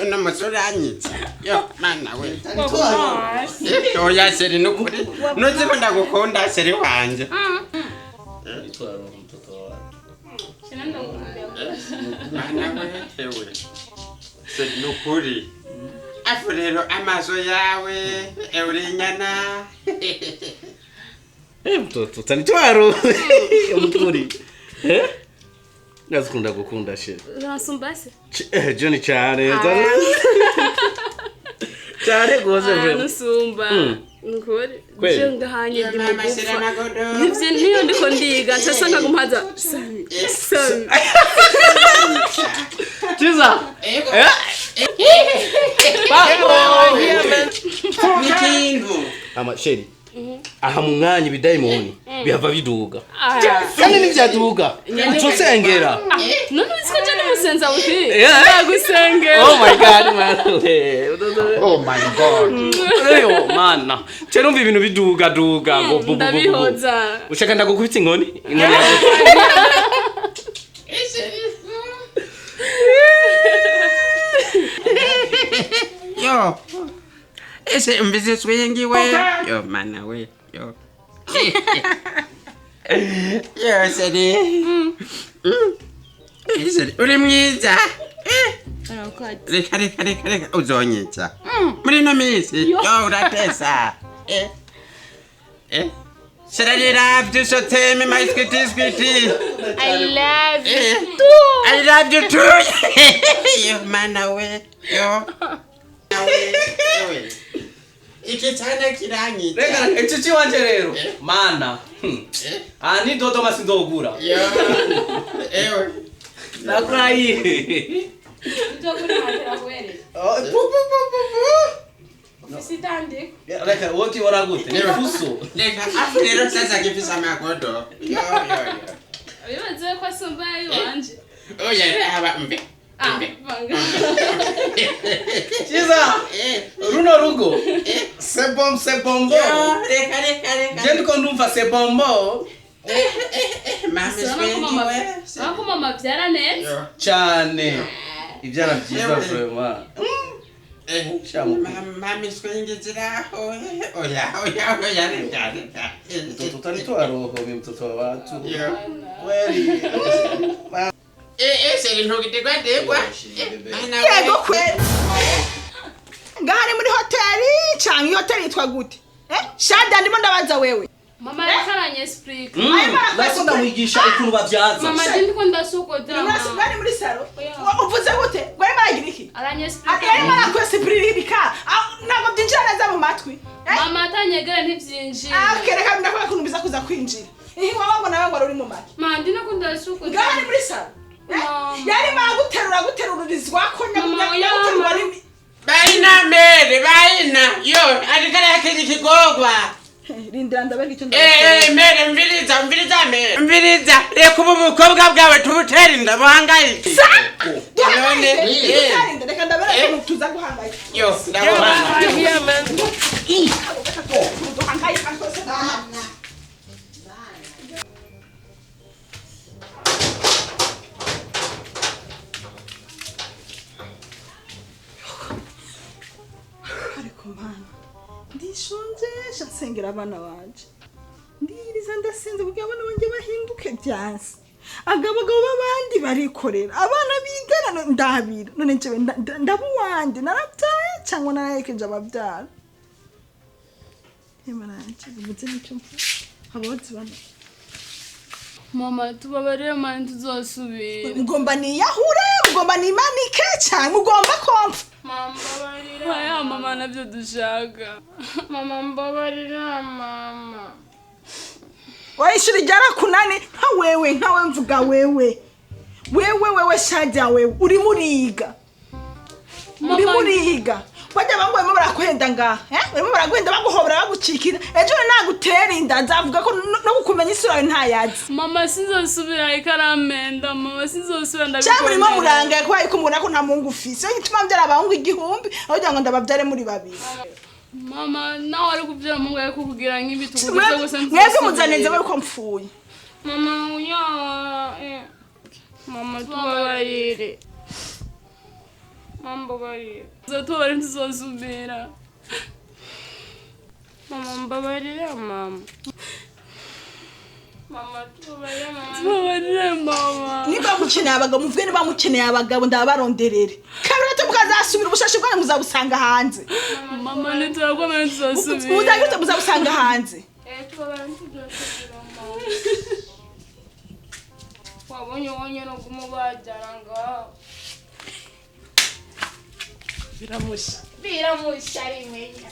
Uno musore anyica. Yo, mana we. Oya chéri, nukuri. Nuzi ko ndagukunda, chéri wanje. Itwara mtoto wawe. Mana we, ewe. Chéri, nukuri. Afu rero amaso yawe, uri inyana. Eh, mtoto utanitoa roho. Mturi. Eh? Ndazikunda gukunda chéri. Uransumba se? John cyane. Cyane gose vraiment. Nusumba. Nukuri. Kweli? Je ngahanye ndi Mama, shira mugufa. amagodo. Nivyo niyo ndiko ndiga nca nsanga gumpaza. Sami. Sami. Chiza. Ego. Eh? N'ikintu. Ama chéri. Aha mu mwanya ibidayimoni bihava biduga. Kandi nivyaduga. Ucosengera. None uzi ko je ndi umusenza buti? Yeah. Ndagusengera. Oh my God, man. Oh my God. Eyo mana. Cyo numva ibintu biduga duga ngo bu bu bu bu. Ndabihoza. Ushaka ndagukubita inkoni? Inkoni yawe. Yo. Ese umvise swingi we. Yo mana we. Yo. Yo chéri. Chéri, uri mwiza. Reka reka reka reka uzonyica. Muri ino minsi. Yo uratesa. Eh. Eh. Chéri, I love you so tell me my sweetie sweetie. I love you Eh. too. I love you too. Yo mana we. Yo. Ewe. Iki cyana kiranyica. Reka icyo kiwanje rero. Mana. Ah, ni Dodoma sindogura. Yo. Ewe. Nakurayi. Oh, pu pu pu pu pu. Reka wowe ubona gute? Ni fuso. Reka afu rero sasa gifise amagodo. Yo yo yo. Bibaze ko asumba ayiwanje. Oya aba mbe. Ah, Mbe. banga. Chiza. Eh. Runo rugo. C'est bon, c'est bon. Yo, reka reka reka. Je ndiko ndumva c'est bon bon. Mama swingi we. Urabona ko mama abyara neza. Yo. Cyane. Ibyana byiza Yewe. vraiment. Eh, Shamu. mama swingi ziraho. Oya oya oya reka reka. Mtoto utanitoa roho mimi mtoto wa watu. Yo. Kweli. Eh eh seri ntugitirwa ndegwa. Yego kweli. Ngaha ni muri hoteli canke iyo hoteli yitwa gute? Eh? Shada, ndimo ndabaza wewe. Mama ariko aranyesipurika. Nako ndamwigisha ukuntu babyaza. Mama je ndiko ndasokota. Bari muri saro. Oya. Uvuze gute? Ngo arimo aragira iki? Aranyesipurika. Arimo arakwesipurika. Ntabwo byinjira neza mu matwi. Eh? Mama atanyegera ntivyinjira. Ah, kereka ndakora ukuntu biza kuza kwinjira. Ihi waba ngo nawe ngo uri mu matwi. Mama ndi no ndasokota. Ngaha ni muri saro. Eh? Mama. Yarimo araguterura aguterurizwa ko Mama, oya, nyaguterurwa mama. ari Baina mere baina. Yo, ariko arakira ikigogwa. Rindira ndabereka icyo Eh eh mere mviriza mviriza mere. Mviriza reka ubu bukobwa bwawe tubutere inda buhangayike. None eh. Duhangayike. Reka ndabereka ukuntu tuza guhangayika. Yo, ndabona. Duhangayika twese. Ariko mana, ndishonje, nsengera abana banje, ndiyiriza, ndasenze kugira abana banje bahinduke. Byanse agabagabo b'abandi barikorera abana bigana ndabira none njyewe ndaba uwande narabyaye cyangwa narahekeje ababyara. Yemaranje bivuze nicyo mvuga ababazi bano. Mama, tubabarire mani, tuzosubira. Mugomba niyahure, mugomba nimanike cyane, mugomba kompfa. Mama mbabarira. Oya mama, nabyo dushaka. Mama mbabarira mama. Oya, ishuri ryarakunani nka wewe, nkawe mvuga wewe, wewe, wewe shajya, wewe urimo uriga, urimo uriga. Bajya bangu barimo barakwenda ngaha, eh, barimo barakwenda baguhobera bagucikira. Ejo nagutera inda nzavuga ko no kukumenya isura yawe ntayazi. Mama, sinzosubira, ariko arampenda mama, sinzosubira. Cyangwa murimo Ndabikwemera. murangaye kubera yuko mubona ko nta muhungu ufise. Iyo gituma mbyara abahungu 1000 aho kugira ngo ndababyare muri babiri. Mama, nawe ari kubyara umuhungu ariko kugira nk'ibi tukubuze gusa. Mwebwe muzanenze yuko mpfuye. Mama oya. Mama tubabarire. Mama mbabarira. Uzatubabarira ntituzosubira. Mama mbabarira mama. Mama tubabarire mama. Tubabarire mama. Niba mukeneye abagabo, muvuge niba mukeneye abagabo, ndabaronderere. Kabiri mukazasubira, ubushashi bwanyu muzabusanga hanze. Mama ntiturakwemera, ntituzosubira. Muzagite muzabusanga hanze. Eh, tubabarire ntituzosubira mama. Wabonye wonyene uguma ubajyana ngaho. Biramusha. Biramusha rimenya.